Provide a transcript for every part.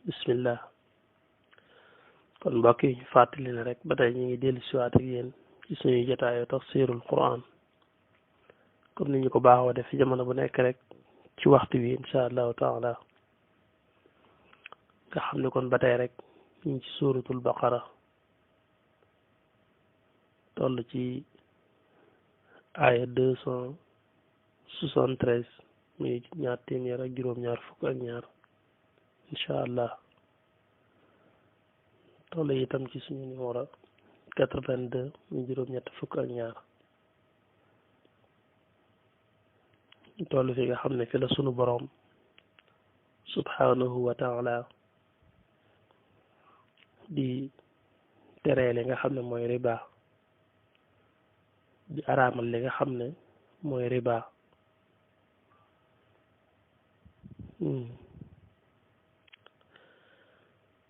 bismillah kon mbokk yi ñu fàttali ne rek ba tey ñu ngi dellu siwaat ak yéen ci suñuy jotaayu tafsirul quran comme ni ñu ko baaxoo def ci jamono bu nekk rek ci waxtu wi insha allahu taala nga xam ne kon ba tey rek ñu ngi ci suuratul baqara toll ci aaya 273 muy ñaar téeméer ak juróom-ñaar fukk ak ñaar incha allah toll itam ci suñu numéro 82 muy juróom-ñett fukk ak ñaar toll fi nga xam ne fi la sunu boroom subhanahu wa taala di teree li nga xam ne mooy riba di araamal li nga xam ne mooy riba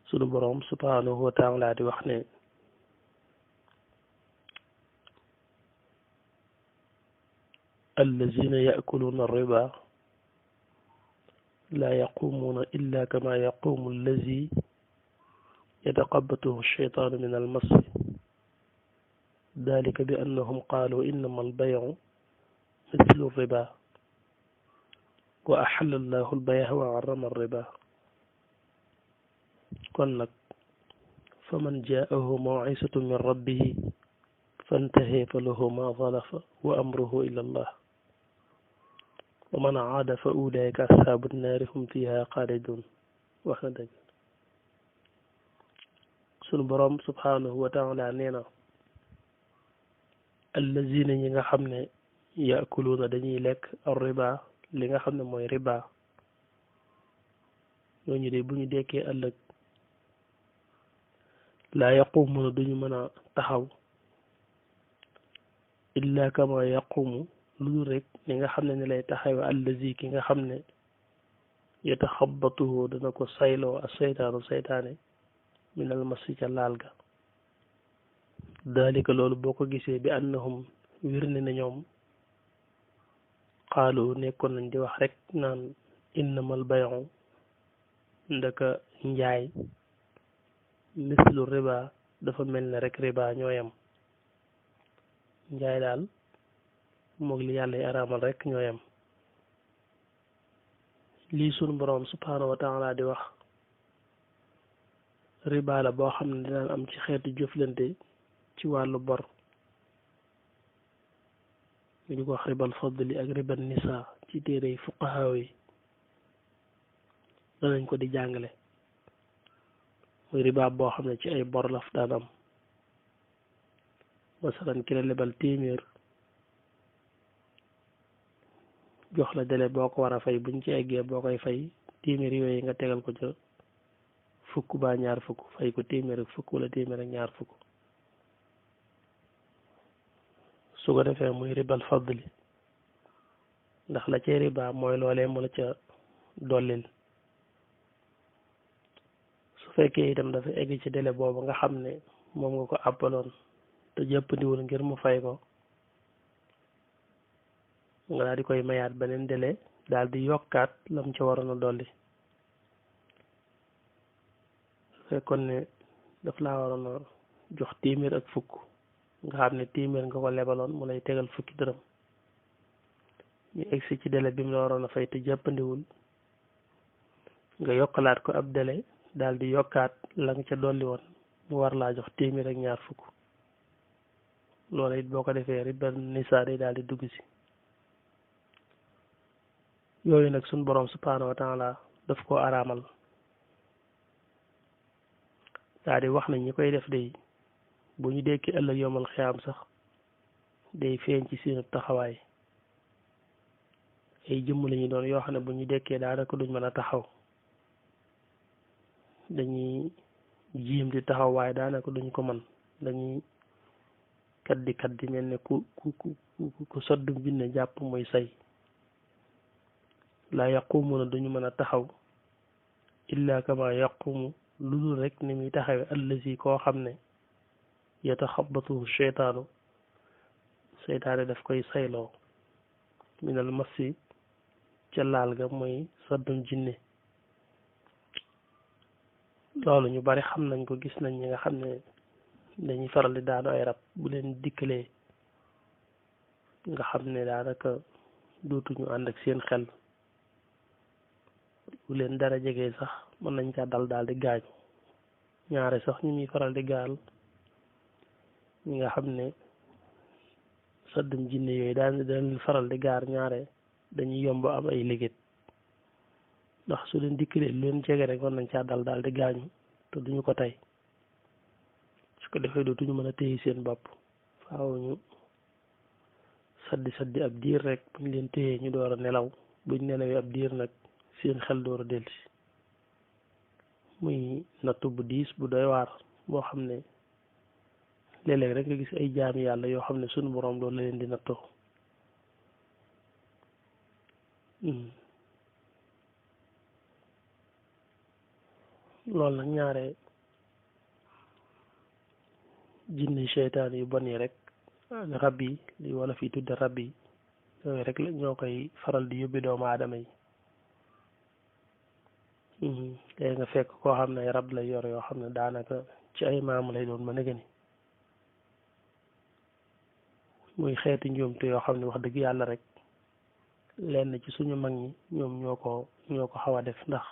sunu boroom subhanahu wa taala di wax ne allazina yaakuluuna arriba laa yaquumuuna illa kama yaquumu allazi yataqabbatuhu shaytaanu min almasi dalika bi annahum qaalu innama albay'u mislu riba wa axalla allahu albay'a wa harrama arriba kon nag fa man jaahu maw'izatun min rabbihi fantahi falahu ma salafa wa amruhu ila allah wa man aada fa ulaika ashaabu nnaari hum fiha xaalidun wax na dëgg sunu boroom subhanahu wa taala nee na allazina ñi nga xam ne yaakuluuna dañuy lekk ar riba li nga xam ne mooy riba ñooñu de bu ñu dekkee ëllëg laa yaquumuuna duñu mën a taxaw illa kama yaquumu lu dul rek li nga xam ne ni lay taxawe allazi ki nga xam ne yataxabatuhu dana ko sayloo ak seytaane min al masi ca laal ga dalika loolu boo ko gisee bi annahum wir ne na ñoom xaalu nekkoon nañ di wax rek naan innamal bayu ndaka njaay mislu riba dafa mel ne rek riba ñooyam njaay daal moog li yàlla yi araamal rek ñooyam lii sunu boroom subhanahu wa taala di wax riba la boo xam ne dinaan am ci xeetu jëflante ci wàllu bor ñu di ko wax ribal fadli ak ribal nisa ci téere yi fuqahaa yi danañ ko di jàngale muy riba boo xam ne ci ay bor laf daan am masalan ki la lebal téeméer jox la délai boo ko war a fay buñ ci eggee boo koy fay téeméer yooyu nga tegal ko ca fukk ba ñaar fukk fay ko téeméer ak fukk wala téeméer ak ñaar fukk su ko defee muy ribal fadli ndax la cay riba mooy loolee mu la ca dollil su fekkee itam dafa egg ci délai boobu nga xam ne moom nga ko àppaloon te jàppandiwul ngir mu fay ko nga daal di koy mayaat beneen délai daal di yokkaat lam ca waroon a dolli su fekkoon ne daf laa waroon a jox téeméer ak fukk nga xam ne téeméer nga ko lebaloon mu lay tegal fukki dërëm ñu egsi ci délai bi mu la waroon a fay te jàppandiwul nga yokkalaat ko ab délai daal di yokkaat la nga ca dolli woon mu war laa jox téeméer ak ñaar fukk loolu it boo ko defee riba nisa day daal di dugg si yooyu nag suñ boroom subhanahu wa taala daf koo araamal daal di wax nañ ñi koy def day bu ñu dekki ëllëg yomal xiyaam sax day feeñ ci seen taxawaay ay jëmm lañu doon yoo xam ne bu ñu dekkee daanaka duñ mën a taxaw dañuy jiim di taxaw waaye daanaka duñ ko mën dañuy kaddi mel ne ku soddu binne jàpp muy say laa yaqumuna duñu mën a taxaw illa kama yaqumu lu dul rek ni muy taxawe allazi koo xam ne yataxabatuhu seytaane daf koy sayloo minal masi ca laal ga mooy saddum jinne loolu ñu bari xam nañ ko, gis nañ ñi nga xam ne dañuy faral di daanu ay rab bu leen dikkalee nga xam ne daanaka dootuñu ànd ak seen xel, bu leen dara jegee sax mën nañ caa daal di gaañu. ñaare sax ñu ñuy faral di gaal ñi nga xam ne saddum jinne yooyu daan faral di gaar, ñaare dañuy yomb am ay liggéey ndax su leen dikkalee lu leen jege rek mën nañ caa daal di gaañu te duñu ko tey. su ko defee dootuñu mën a téye seen bopp, faaw ñu saddi ab diir rek buñ leen téyee ñu door a nelaw, buñ nelawee ab diir nag seen xel door a dellusi. muy nattu bu diis bu doy waar boo xam ne léeg-léeg rek nga gis ay jaami yàlla yoo xam ne suñu boroom loolu la leen di nattoo. loolu nag ñaare jinne seytaan yu bon yi rek, rab yi li wala fi tudde rab yi yooyu rek la ñoo koy faral di yóbbi doomu aadama yi. léegi nga fekk koo xam ne rab lay yor yoo xam ne daanaka ci ay maamu lay doon mën a gëni, muy xeeti njuumte yoo xam ne wax dëgg yàlla rek lenn ci suñu mag ñi ñoom ñoo ko xaw a def. ndax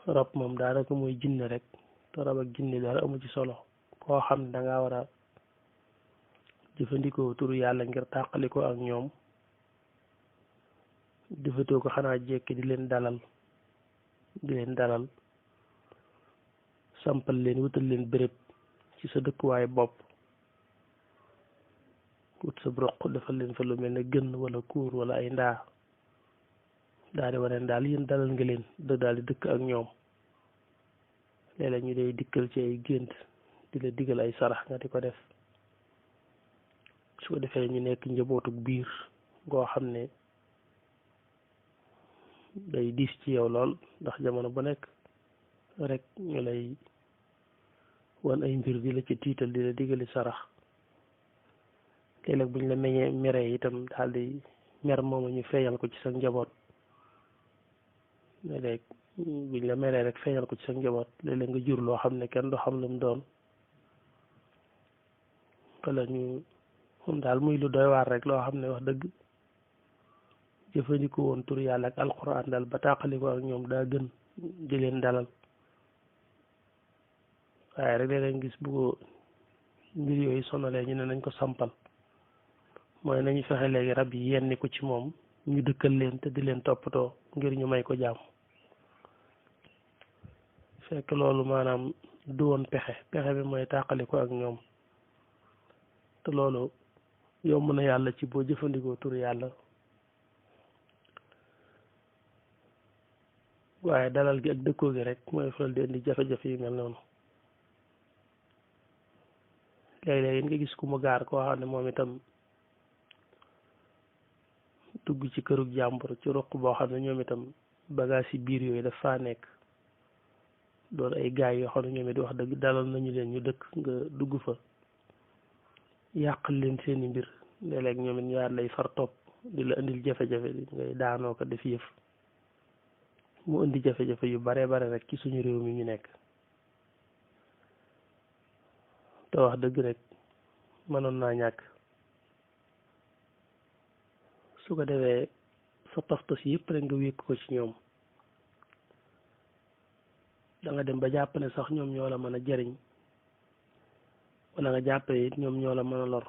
rab moom daanaka muy jinne rek, te rab ak jinne dara amu ci solo. koo xam ne danga war a jëfandikoo turu yàlla ngir tàqalikoo ak ñoom, jëfatoo ko xanaa jekki di leen dalal sampal leen, wutal leen béréb ci sa dëkkuwaay bopp, wut sa broq defal leen fa lu mel ne gën wala kuur wala ay ndaa, daal di wane daal yéen dalal nga leen daal di dëkk ak ñoom. léeg-léeg ñu day dikkal ci ay gént di la digal ay sarax nga di ko def. su ko defee ñu nekk njabootuk biir goo xam ne day diis ci yow lool, ndax jamono bu nekk rek ñu lay wan ay mbir di la ci tiital, di la digali sarax. léeg-léeg buñ la meree itam daal di mer moomu ñu feeñal ko ci sa njaboot. léeg-léeg buñ la meree rek feeñal ko ci sa njaboot, léeg-léeg nga jur loo xam ne kenn du xam lu mu doon. wala ñu moom daal muy lu doy waar rek loo xam ne wax dëgg jëfandikoo woon tur yàlla ak alxuraan daal ba tàqaliko ak ñoom daa gën di leen dalal. waaye rek léeg-léeg gis bu ko mbir yooyu sonalee ñu ne nañ ko sampal, mooy nañu fexe léegi rab yi yenni ko ci moom ñu dëkkal leen te di leen toppatoo ngir ñu may ko jàmm. fekk loolu maanaam du woon pexe bi mooy tàqaliko ak ñoom. te loolu yomb na yàlla ci boo jëfandikoo tur yàlla, waaye dalal gi ak dëkkoo gi rek mooy faral di indi jafe-jafe yu mel noonu. léeg-léeg nga gis ku mu gaar koo xam ne moom itam dugg ci kërug jàmbur ci ruq boo xam ne ñoom itam bagage yi biir yooyu daf faa nekk, doon ay gaay yoo xam ne ñoom it wax dëgg dalal nañu leen ñu dëkk, nga dugg fa yàqal leen seeni mbir. léeg-léeg ñoom it ñu yaat lay far topp di la indil jafe-jafe, ngay daanoo ko def yëf mu indi jafe-jafe yu bare rek ci suñu réew mi ñu nekk. te wax dëgg rek mënoon naa ñàkk. su ko defee sa pas-pas yëpp rek nga wékk ko ci ñoom, da nga dem ba jàpp ne sax ñoom ñoo la mën a jariñ, wala nga jàpp ne it ñoom ñoo la mën a lor.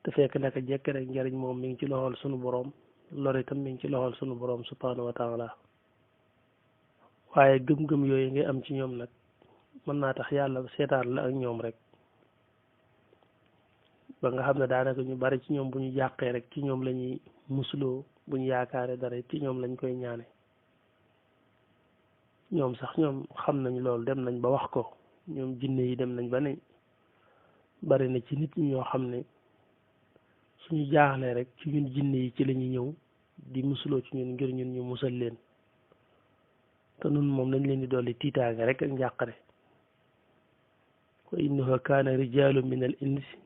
te fekk naka jekk rek njariñ moom mi ngi ci loxol sunu boroom, lor itam mi ngi ci loxol sunu boroom subhanahu wa taala. waaye gëm-gëm yooyu ngay am ci ñoom nag mën naa tax yàlla seetaan la ak ñoom rek ba nga xam ne daanaka ñu bari ci ñoom bu ñu jàqee rek ci ñoom lañuy musuloo, bu ñu yaakaare dara ci ñoom lañ koy ñaane. ñoom sax ñoom xam nañ loolu, dem nañ ba wax ko. ñoom jinne yi dem nañ ba ne bari na ci nit ñi ñoo xam ne suñu jaaxlee rek ci ñun jinne yi ci lañuy ñëw di musuloo ci ñun ngir ñun ñu musal leen. te nun moom nañ leen di dolli tiitaange rek ak njàqare. wa innahu kaana rijaalu min al insi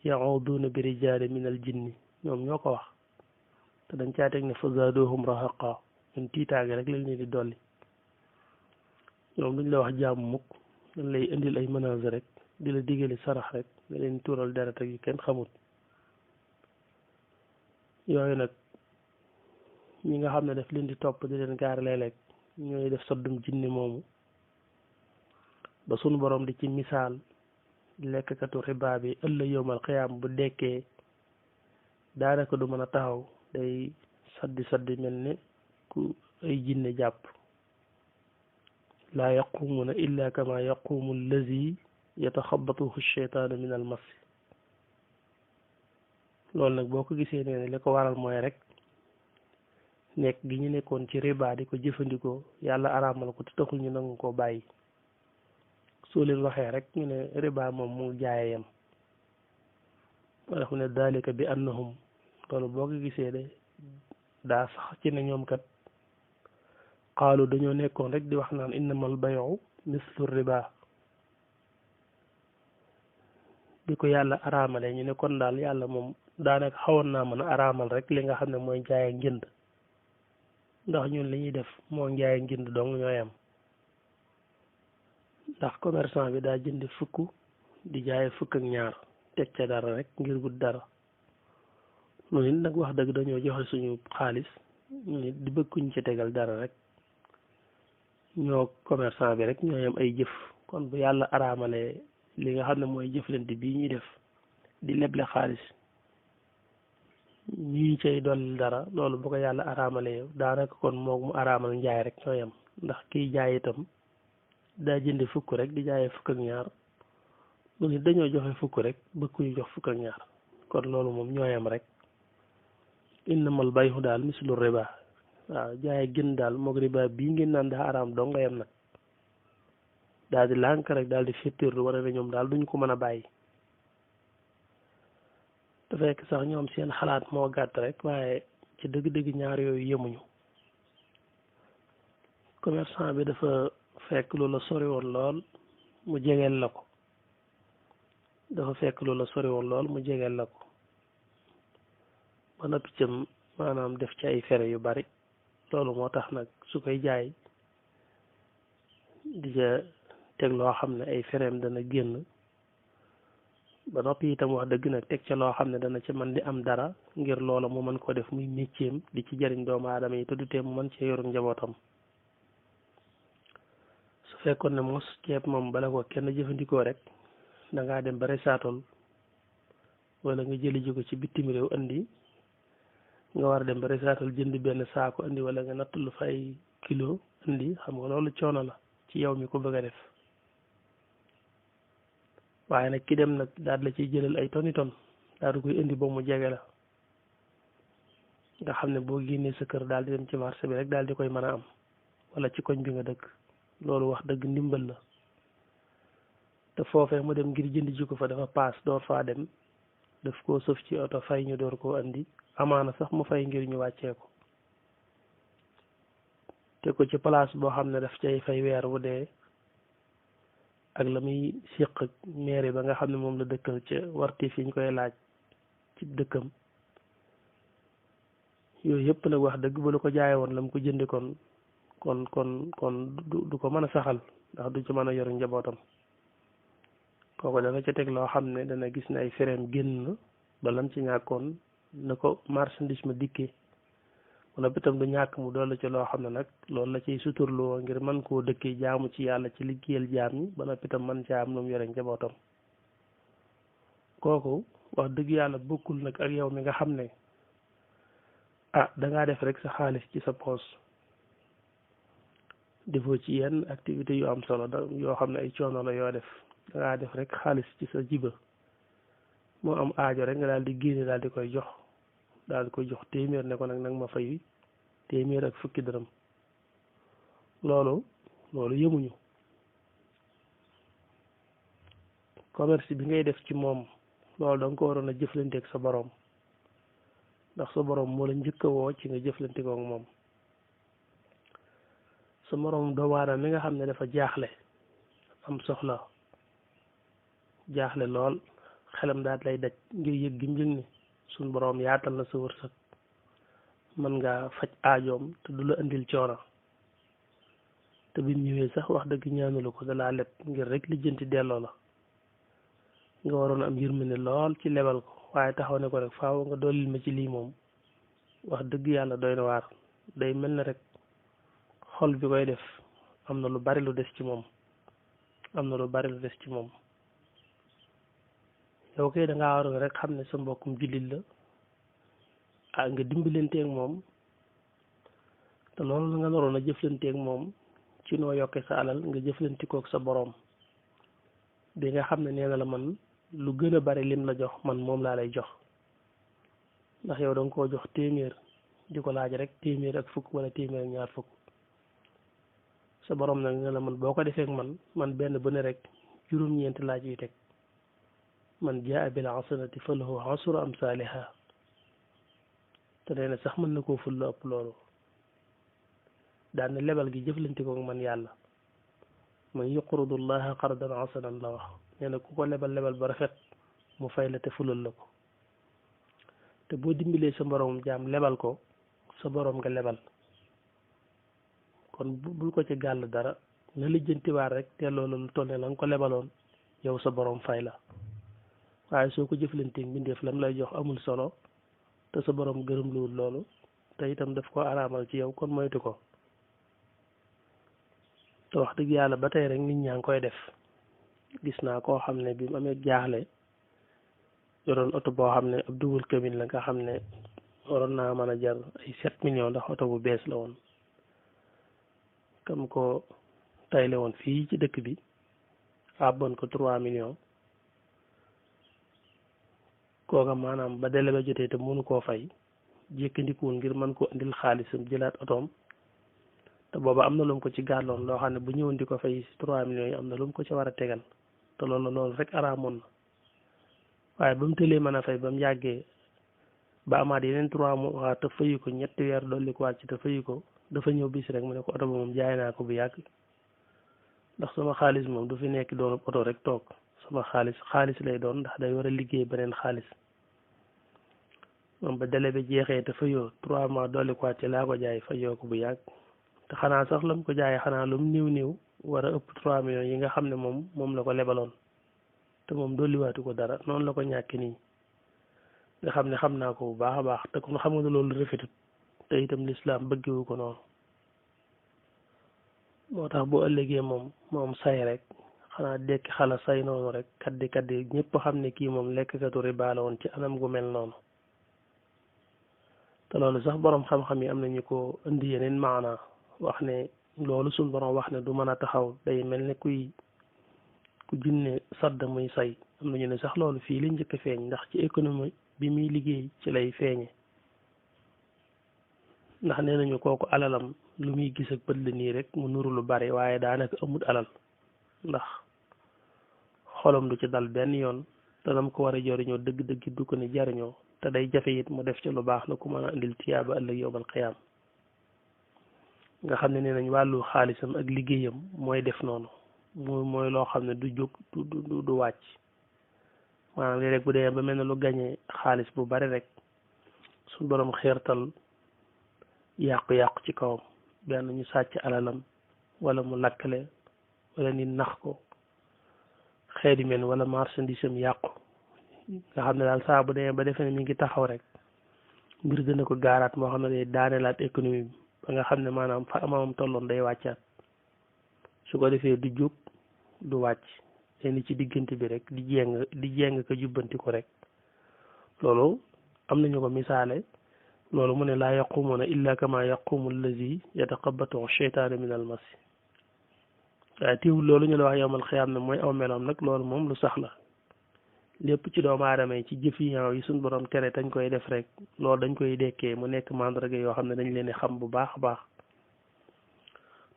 ya'uduuna bi rijaali min al jinni, ñoom ñoo ko wax. te dañ caa teg ne fa zaaduhum rahaqa, ñun tiitaange rek lañ leen di dolli ñoom duñ la wax jàmm mukk dañ lay indil ay menaces rek di la digali sarax rek nga leen tuural deret ak yu kenn xamut yooyu nag ñi nga xam ne daf leen di topp di leen gaar léeg-léeg ñooy def soddum jinni moomu ba sunu borom di ci misaal lekkatu riba bi ëllëg yowmal xiyaam bu dekkee daanaka du mën a taxaw day saddi mel ne ku ay jinne jàpp laa yaqumuuna illa kama yaqumu allazi yataxabatuhu sheytaanu min al mas loolu nag boo ko gisee nee ne li ko waral mooy rek nekk gi ñu nekkoon ci riba di ko jëfandikoo yàlla araamal ko te taxul ñu nangu koo bàyyi soo leen waxee rek ñu ne riba moom mu jaaye yam wala fu ne dalika bi annahum loolu boo ko gisee de daa sax ci ne ñoom kat xaalu dañoo nekkoon rek di wax naan innamal bayu mislu riba bi ko yàlla araamale ñu ne kon daal yàlla moom daanaka xawoon naa mën a araamal rek li nga xam ne mooy jaay ak njënd ndax ñun li ñuy def moo njaay ak njënd dong ñooy am ndax commerçant bi daa jënd fukk di jaay fukk ak ñaar teg ca dara rek ngir wut dara noonu it nag wax dëgg dañoo joxe suñu xaalis ñu nit di bëgg kuñ ci tegal dara rek ñoo commerçant bi rek ñooy am ay jëf kon bu yàlla araamalee li nga xam ne mooy jëflante bii ñuy def di leble xaalis ñuy cay dolli dara loolu bu ko yàlla araamalee daanaka kon moom mu araamal njaay rek ñooy am ndax kiy jaay itam daa jëndi fukk rek di jaayee fukk ak ñaar loolu it dañoo joxe fukk rek bëgg kuñu jox fukk ak ñaar kon loolu moom ñooyam rek innamal bayhu daal mislu riba waaw jaay gën daal moog riba bii ngeen naan daa araam dong nga yem nag daal di lànk rek daal di féttéerlu wala ne ñoom daal duñ ko mën a bàyyi te fekk sax ñoom seen xalaat moo gàtt rek waaye ci dëgg-dëgg ñaar yooyu yemuñu commerçant bi dafa fekk lu la sori woon lool mu jegeel la ko dafa fekk lu la sori woon lool mu jegeel la ko ba noppi cam maanaam def ci ay fere yu bari loolu moo tax nag su koy jaay di ca teg loo xam ne ay fereem dana génn ba noppi itam wax dëgg nag teg ca loo xam ne dana ca mën di am dara ngir loola mu mën ko def muy métier di ci jariñ doomu aadama yi te du tee mu mën cee yorum njabootam su fekkoon ne mos ceeb moom bala ko kenn jëfandikoo rek dangaa dem ba resaatal wala nga jëli ji ko ci bitim réew andi nga war a dem ba resaatal jënd benn saako andi wala nga natt lu fay kilo andi xam nga loolu coono la ci yow mi ko bëgg a def waaye nag ki dem nag daal la ciy jëlal ay toni ton daal di koy indi ba mu jege la nga xam ne boo génnee sa kër daal di dem ci marché bi rek daal di koy mën a am wala ci koñ bi nga dëkk loolu wax dëgg ndimbal la te foofee mu dem ngir jënd ji ko fa dafa paas door faa dem daf koo sëf ci oto fay ñu door koo andi amaana sax mu fay ngir ñu wàccee ko te ko ci place boo xam ne daf cay fay weer wu dee ak la muy siq ak mairie ba nga xam ne moom la dëkkal ca warti fi ñu koy laaj ci dëkkam yooyu yëpp nag wax dëgg ba lu ko jaaye woon la mu ko jëndi kon du ko mën a saxal ndax du ci mën a yor njabootam kooku dana ca teg loo xam ne dana gis ne ay fereem génn ba lam ci ñàkkoon na ko marchandise ma dikkee wala bitam du ñàkk mu doole ci loo xam ne nag loolu la ciy suturloo ngir mën koo dëkkee jaamu ci yàlla ci liggéeyal jaam ñi ba noppi tam mën caa am lu mu yore njabootam kooku wax dëgg yàlla bokkul nag ak yow mi nga xam ne dangaa def rek sa xaalis ci sa poos defoo ci yenn activité yu am solo yoo xam ne ay coono la yoo def dangaa def rek xaalis ci sa jiba moo am aajo rek nga daal di génne daal di koy jox daal di koy jox téeméer ne ko nag ma fay téeméer ak fukki dërëm loolu yemuñu commerce bi ngay def ci moom loolu da nga ko waroon a jëflanteeg sa borom ndax sa borom moo la njëkk a woo ci nga jëflante ko ak moom sa morom doomu aadama mi nga xam ne dafa jaaxle am soxla jaaxle lool xelam daal lay daj ngir yëg gi mu yëg ni suñ borom yaatal na sa wërsëg mën ngaa faj aajoom te du la indil coono te bi mu ñëwee sax wax dëgg ñaanulu ko da laa leb ngir rek lijjanti delloo la nga waroon am yërmande lool ci lebal ko waaye taxaw ne ko rek faaw nga dollil ma ci lii moom wax dëgg yàlla doy na waar day mel ne rek xol bi koy def am na lu bari lu des ci moom am na lu bari lu des ci moom yow kay da ngaa waroon rek xam ne sa mbokkum jullit la ah nga dimbalanteeg moom te loolu nga naroon a jëflanteeg moom ci noo yokkee sa alal nga jëflantikook sa boroom bi nga xam ne nee na la man lu gën a bari lim la jox man moom laa lay jox ndax yow da nga koo jox téeméer di ko laaj rek téeméer ak fukk wala téeméer ak ñaar fukk sa boroom nag ne la man boo ko defee ak man benn bu ne rek juróom-ñeenti laaj yu teg man jaa bil hasanati falahu asru amsaaliha te nee na sax mën na koo ful la ëpp loolu daan na lebal gi jëflante ko man yàlla man yuqridu llaha qardan hasanan la wax nee na ku ko lebal ba rafet mu fay la te fulal la ko te boo dimbilee sa boroom jaam lebal ko sa boroom nga lebal kon bul ko ci gàll dara na lijjantiwaat rek te loolu lu toll ne la nga ko lebaloon yow sa boroom fay la waaye soo ko jëflanteeg mbindeef lam lay jox amul solo te sa boroom gërëm luwul loolu te itam daf ko araamal ci yow kon moytu ko te wax dëgg yàlla ba tey rek nit ñaa ngi koy def gis naa koo xam ne bi mu amee jaaxle yoroon oto boo xam ne ab double cabine la nga xam ne waroon naa mën a jar ay 7 millions ndax oto bu bees la woon kam ko tayle woon fii ci dëkk bi àbboon ko 3 millions kooka maanaam ba délai ba jotee te mënu koo fay jékkandikuwul ngir mën ko indil xaalisam jëlaat otoom te booba am na lu mu ko ci gàlloon loo xam ne bu ñëwoon di ko fay 3 millions yi am na lu mu ko ci war a tegal te loolu rek araamoon na waaye ba mu tëlee mën a fay ba mu yàggee ba amaat yeneen 3 mois te fayu ko ñetti weer dolli ko waat ci te fayu ko dafa ñëw bis rek mu ne ko oto ba moom jaay naa ko bu yàgg ndax sama xaalis moom du fi nekk doon oto rek toog sama xaalis lay doon ndax day war a liggéey beneen xaalis moom ba délai bi jeexee te fayoo 3 mois dolli ko waat ci laa ko jaay fayoo ko bu yàgg te xanaa sax lam ko jaayee xanaa lu mu néew war a ëpp 3 millions yi nga xam ne moom la ko lebaloon te moom dolliwaatu ko dara noonu la ko ñàkk nii nga xam ne xam naa ko bu baax a baax te kon xam nga ne loolu rafetut te itam lislaam bëggewu ko noonu moo tax boo ëllëgee moom say rek xanaa dekki xala say noonu rek kaddi ñëpp xam ne kii moom lekkatu riba la woon ci anam gu mel noonu te loolu sax boroom xam-xam yi am nañu ko indi yeneen maana wax ne loolu suñ boroom wax ne du mën a taxaw day mel ne ku jinne sadd muy say am nañu ne sax loolu fii la njëkk a feeñ ndax ci économie bi muy liggéey ci lay feeñe ndax nee nañu kooku alalam lu muy gis ak bët la nii rek mu nuru lu bari waaye daanaka amut alal ndax xolam du ci dal benn yoon te dam ko war a jariñoo dëgg-dëgg du ko ni jariñoo te day jafe it mu def ci lu baax la ku mën a indil tiyaaba ëllëg yowmal xiyaam nga xam ne nee nañ wàllu xaalisam ak liggéeyam mooy def noonu mooy loo xam ne du jóg du wàcc maanaam léeg rek bu dee ba mel ne lu gañe xaalis bu bari rek suñ borom xeertal yàqu-yàqu ci kawam benn ñu sàcc alalam wala mu lakkale wala nit nax ko xeeti mel wala marchandise am yàqu nga xam ne daal saa bu dee ba defee ne mi ngi taxaw rek mbir dina ko gaaraat moo xam ne day daaneelaat économie bi ba nga xam ne maanaam fa amamam tolloon day wàccaat su ko defee du jóg du wàcc ni ci diggante bi rek di jéng ko jubbanti ko rek loolu am nañu ko misaale loolu mu ne laa yaqumuuna illa kama yaqumu allazi yataqabbatu cheytaanu min al mas waaye teewul loolu ñu la wax yowmal xiyaam ne mooy aw meloom nag loolu moom lu sax la lépp ci doomu aadama yi ci jëf yi ñaaw yi suñ borom tere dañ koy def rek loolu dañ koy dekkee mu nekk mandarga yoo xam ne dañ leen di xam bu baax a baax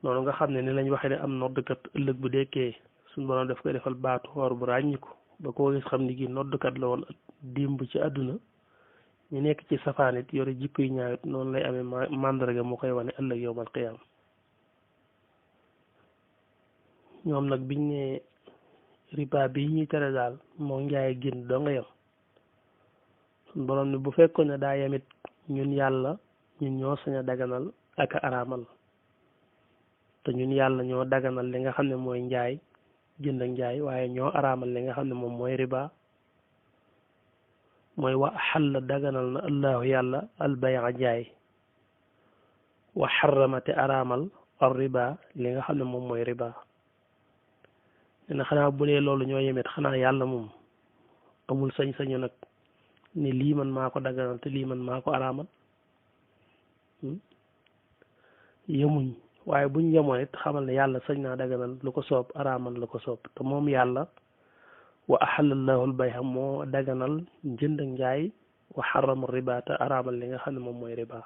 noonu nga xam ne ni lañ waxee ne am noddkat ëllëg bu dekkee suñ borom daf koy defal baatu xoor bu ràññiku ba koo gis xam ni gi noddkat la woon dimb ci àdduna ñu nekk ci safaanit yore jikko yu ñaawit noonu lay amee mandarga mu koy wane ëllëg yowmal qiyaam ñoom nag biñ ne riba bi ñuy tere daal moo njaay génn doo nga yem suñ borom ne bu fekkoon ne daa yemit ñun yàlla ñun ñoo sañ a daganal ak a araamal te ñun yàlla ñoo daganal li nga xam ne mooy njaay jënd ak njaay waaye ñoo araamal li nga xam ne moom mooy riba mooy wa xalla daganal na allahu yàlla albaya jaay wa xarramate araamal ar riba li nga xam ne moom mooy riba nee na xanaa bu dee loolu ñoo yemet xanaa yàlla moom amul sañ-sañu nag ne lii man maa ko daganal te lii man maa ko araamal yemuñ waaye buñ yemoon it xamal ne yàlla sañ naa daganal lu ko soob araamal lu ko soob te moom yàlla wa ahallallahu albay'a moo daganal njënd ak njaay wa xarama riba te araamal li nga xam ne moom mooy riba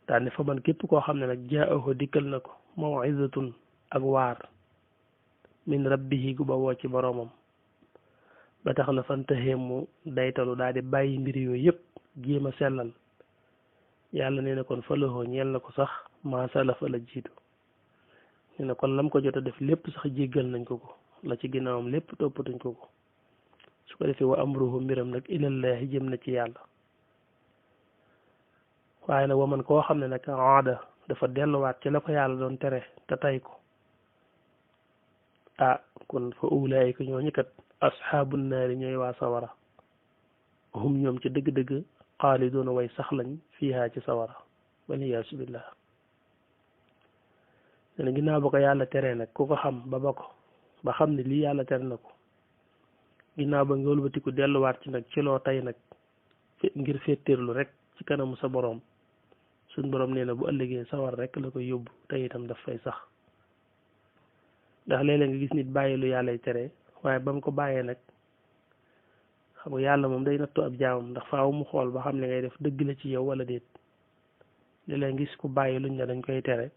daal ne fa man képp koo xam ne nag jaahu dikkal na ko maw'izatun ak waar min rabbihi gu ba woo ci boroomam ba tax na fantaxee mu daytalu daal di bàyyi mbir yooyu yëpp jéem a sellal yàlla nee na kon falahoo ñeel na ko sax maa salafa la jiitu nee na kon lam ko jot a def lépp sax jéggal nañ ko ko la ci ginnaawam lépp toppatuñ ko ko su ko defee wa amruhu mbiram nag ilallahi jëm na ci yàlla waaye nag wa man koo xam ne nag aada dafa delluwaat ci la ko yàlla doon tere te tay ko ah kon fa ulaayika ñooñu kat asxaabu naari ñooy waa sawara hum ñoom ci dëgg-dëgg xaalidoona way sax lañ fiihaa ci sawara waliyaasu billah ne ginnaaw ba ko yàlla teree nag ku ko xam ba ko ba xam ne lii yàlla tere na ko ginnaaw ba nga wëlbatiku delluwaat ci nag ci loo tay nag ngir féetéerlu rek ci kanamu sa boroom suñ boroom nee na bu ëllëgee sawar rek la koy yóbbu te itam daf fay sax ndax léeg-léeg nga gis nit bàyyi lu yàllay tere waaye ba mu ko bàyyee nag xam nga yàlla moom day nattu ab jaamam ndax faaw mu xool ba xam ne ngay def dëgg la ci yow wala déet léeg-léeg gis ku bàyyi luñ ne dañ koy tere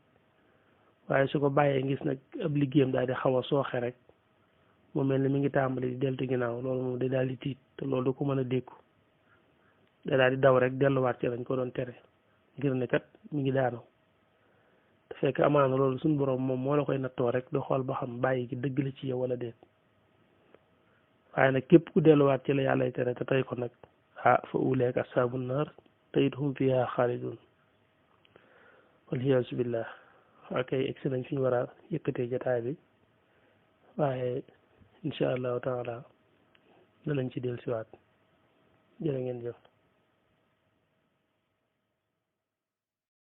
waaye su ko bàyyee gis nag ab liggéeyam daal di xaw a sooxe rek mu mel ni mi ngi tàmbali di deltu ginnaaw loolu moom day daal di tiit te loolu du ko mën a dékku day daal di daw rek delluwaat ci lañ ko doon tere ngir ne kat mi ngi daanu te fekk amaana loolu suñ borom moom moo la koy nattoo rek du xool ba xam bàyyi gi dëgg la ci yow wala déet waaye nag képp ku delluwaat ci la yàllay tere te tey ko nag ah fa uleek ashaabun naar te it hum fiha xaalidun waliyaasu billah ok egsi nañ fi ñu war a yëkkatee jotaay bi waaye incha allahu taala danañ ci dellusiwaat jërë ngeen jëf